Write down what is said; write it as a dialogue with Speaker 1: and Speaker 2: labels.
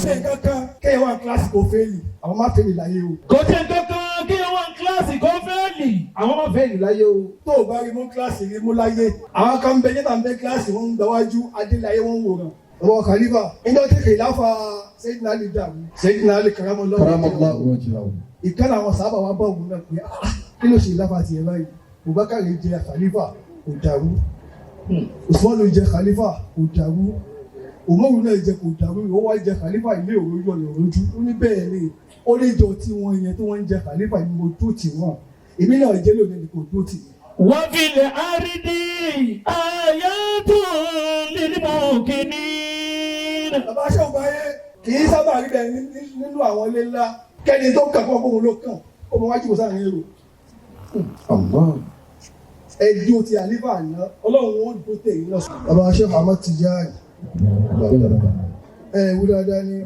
Speaker 1: Ṣe nǹkan kan kéèyàn wà ní kíláàsì kò fail, àwọn má fail láyé o.
Speaker 2: Kò ṣe nǹkan kan kí wọ́n kíláàsì kó fail, àwọn má fail láyé o.
Speaker 1: Tó o bá rí mú kíláàsì, rí mú láyé. Àwọn kan ń bẹ níta, ń bẹ kíláàsì, wọn ń gbáwájú adélayé, wọn ń wòran. Ọwọ́ Khalifa níjọ́ tí kìláfà Sayyidina Ali dàrú, Sayyidina Ali karamallahu
Speaker 3: Karamallahu wajhahu.
Speaker 1: Ìkànnì àwọn sábà wa bá òun náà pé, "Ah, kí ló ṣe ìlàfà tiẹ̀ báyìí? Abubakar jẹ Khalifa, kò dàrú. Usman jẹ Khalifa, kò dàrú. Umaru náà jẹ, kò dàrú. Ìwọ wá jẹ Khalifa, ilé òrojú ọ̀nà òrojú." Ó ní bẹ́ẹ̀ ni. Ó ní ìjọ tí wọ́n yẹn tí wọ́n ń jẹ Khalifa ni mo dúró tì wọ́n, èmi náà jẹ́ lónìí ni kò dúró tì mí.
Speaker 2: وفي الأرض آيات للموقنين.
Speaker 1: Bàbá aṣọ báyé kì í sábà rí bẹ́ẹ̀ nínú àwọn ilé ńlá, kẹ́ni tó kàn fún ọkùnrin ló kàn ó mọ wájú kò sáà ní èrò.
Speaker 3: Allah.
Speaker 1: Ẹdún ti àlífà àná, Ọlọ́run ó dó tẹ̀yìn náà. Bàbá Sheikh Ahmad Tijani, ẹ wú dáadáa ní.